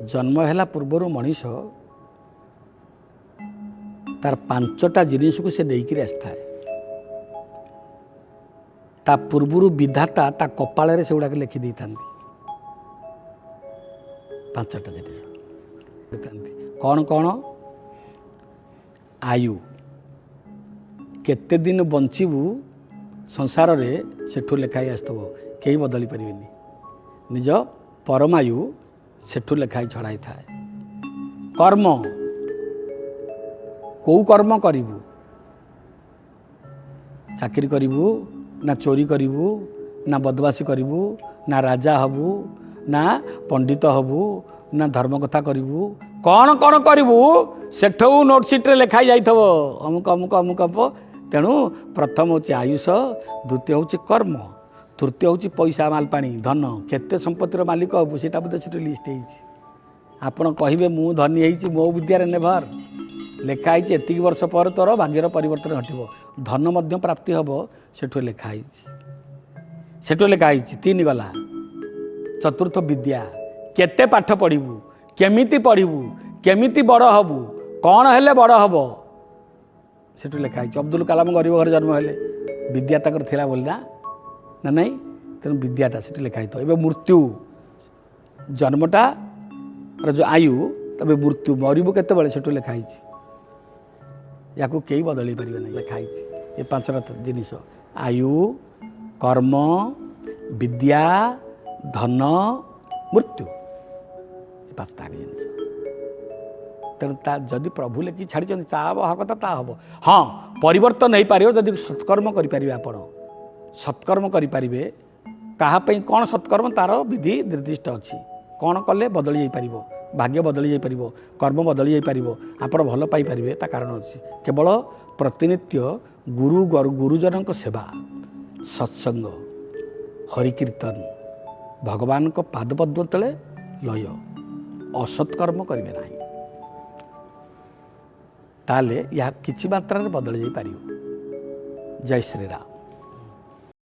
ଜନ୍ମ ହେଲା ପୂର୍ବରୁ ମଣିଷ ତାର ପାଞ୍ଚଟା ଜିନିଷକୁ ସେ ନେଇକିରି ଆସିଥାଏ। ତା ପୂର୍ବରୁ ବିଧାତା ତା କପାଳରେ ସେଗୁଡ଼ାକ ଲେଖି ଦେଇଥାନ୍ତି। ପାଞ୍ଚଟା ଜିନିଷ ଦେଇଥାନ୍ତି। କ'ଣ କ'ଣ? ଆୟୁ, କେତେ ଦିନ ବଞ୍ଚିବୁ ସଂସାରରେ, ସେଠୁ ଲେଖା ହେଇ ଆସିଥିବ, କେହି ବଦଳି ପାରିବେନି। ନିଜ ପରମାୟୁ ସେଠୁ ଲେଖା ହେଇ ଛଡ଼ା ହେଇଥାଏ। କର୍ମ, କେଉଁ କର୍ମ କରିବୁ, ଚାକିରି କରିବୁ ନା ଚୋରି କରିବୁ ନା ବଦମାସି କରିବୁ ନା ରାଜା ହବୁ ନା ପଣ୍ଡିତ ହବୁ ନା ଧର୍ମ କଥା କରିବୁ, କ'ଣ କ'ଣ କରିବୁ, ସେଠୁ ନୋଟ୍ ସିଟ୍ରେ ଲେଖା ଯାଇଥିବ ଅମୁକ ଅମୁକ ଅମୁକ ହବ। ତେଣୁ ପ୍ରଥମ ହେଉଛି ଆୟୁଷ, ଦ୍ୱିତୀୟ ହେଉଛି କର୍ମ, ତୃତୀୟ ହେଉଛି ପଇସା, ମାଲପାଣି, ଧନ, କେତେ ସମ୍ପତ୍ତିର ମାଲିକ ହବୁ, ସେଇଟା ମଧ୍ୟ ସେଠି ଲିଷ୍ଟ ହେଇଛି। ଆପଣ କହିବେ ମୁଁ ଧନୀ ହେଇଛି ମୋ ବିଦ୍ୟାରେ, ନେଭର। ଲେଖା ହେଇଛି ଏତିକି ବର୍ଷ ପରେ ତୋର ଭାଗ୍ୟର ପରିବର୍ତ୍ତନ ଘଟିବ, ଧନ ମଧ୍ୟ ପ୍ରାପ୍ତି ହେବ, ସେଠୁ ଲେଖା ହେଇଛି, ସେଠୁ ଲେଖା ହେଇଛି। ତିନି ଗଲା। ଚତୁର୍ଥ ବିଦ୍ୟା, କେତେ ପାଠ ପଢ଼ିବୁ, କେମିତି ପଢ଼ିବୁ, କେମିତି ବଡ଼ ହବୁ, କ'ଣ ହେଲେ ବଡ଼ ହବ, ସେଠୁ ଲେଖା ହେଇଛି। ଅବଦୁଲ କାଲାମ ଗରିବ ଘରେ ଜନ୍ମ ହେଲେ, ବିଦ୍ୟା ତାଙ୍କର ଥିଲା ବୋଲି ନା ନା ନାଇଁ? ତେଣୁ ବିଦ୍ୟାଟା ସେଠି ଲେଖା ହେଇଥିବ। ଏବେ ମୃତ୍ୟୁ, ଜନ୍ମଟା ଯେଉଁ ଆୟୁ, ତବେ ମୃତ୍ୟୁ, ମରିବୁ କେତେବେଳେ, ସେଠୁ ଲେଖା ହେଇଛି। ୟାକୁ କେହି ବଦଳେଇ ପାରିବେ ନାହିଁ, ଲେଖା ହେଇଛି। ଏ ପାଞ୍ଚଟା ଜିନିଷ: ଆୟୁ, କର୍ମ, ବିଦ୍ୟା, ଧନ, ମୃତ୍ୟୁ, ଏ ପାଞ୍ଚଟା ଜିନିଷ। ତେଣୁ ତା ଯଦି ପ୍ରଭୁ ଲେଖି ଛାଡ଼ିଛନ୍ତି, ତା ହବ କଥା ତା ହବ। ହଁ, ପରିବର୍ତ୍ତନ ହେଇପାରିବ ଯଦି ସତ୍କର୍ମ କରିପାରିବେ। ଆପଣ ସତ୍କର୍ମ କରିପାରିବେ। କାହା ପାଇଁ କ'ଣ ସତ୍କର୍ମ, ତାର ବିଧି ନିର୍ଦ୍ଦିଷ୍ଟ ଅଛି। କ'ଣ କଲେ ବଦଳି ଯାଇପାରିବ, ଭାଗ୍ୟ ବଦଳି ଯାଇପାରିବ, କର୍ମ ବଦଳି ଯାଇପାରିବ, ଆପଣ ଭଲ ପାଇପାରିବେ, ତା କାରଣ ଅଛି। କେବଳ ପ୍ରତିନିତ୍ୟ ଗୁରୁ ଗୁରୁଜନଙ୍କ ସେବା, ସତ୍ସଙ୍ଗ, ହରିକୀର୍ତ୍ତନ, ଭଗବାନଙ୍କ ପାଦପଦ୍ମ ତଳେ ଲୟ, ଅସତ୍କର୍ମ କରିବେ ନାହିଁ, ତାହେଲେ ଏହା କିଛି ମାତ୍ରାରେ ବଦଳି ଯାଇପାରିବ। ଜୟ ଶ୍ରୀରାମ।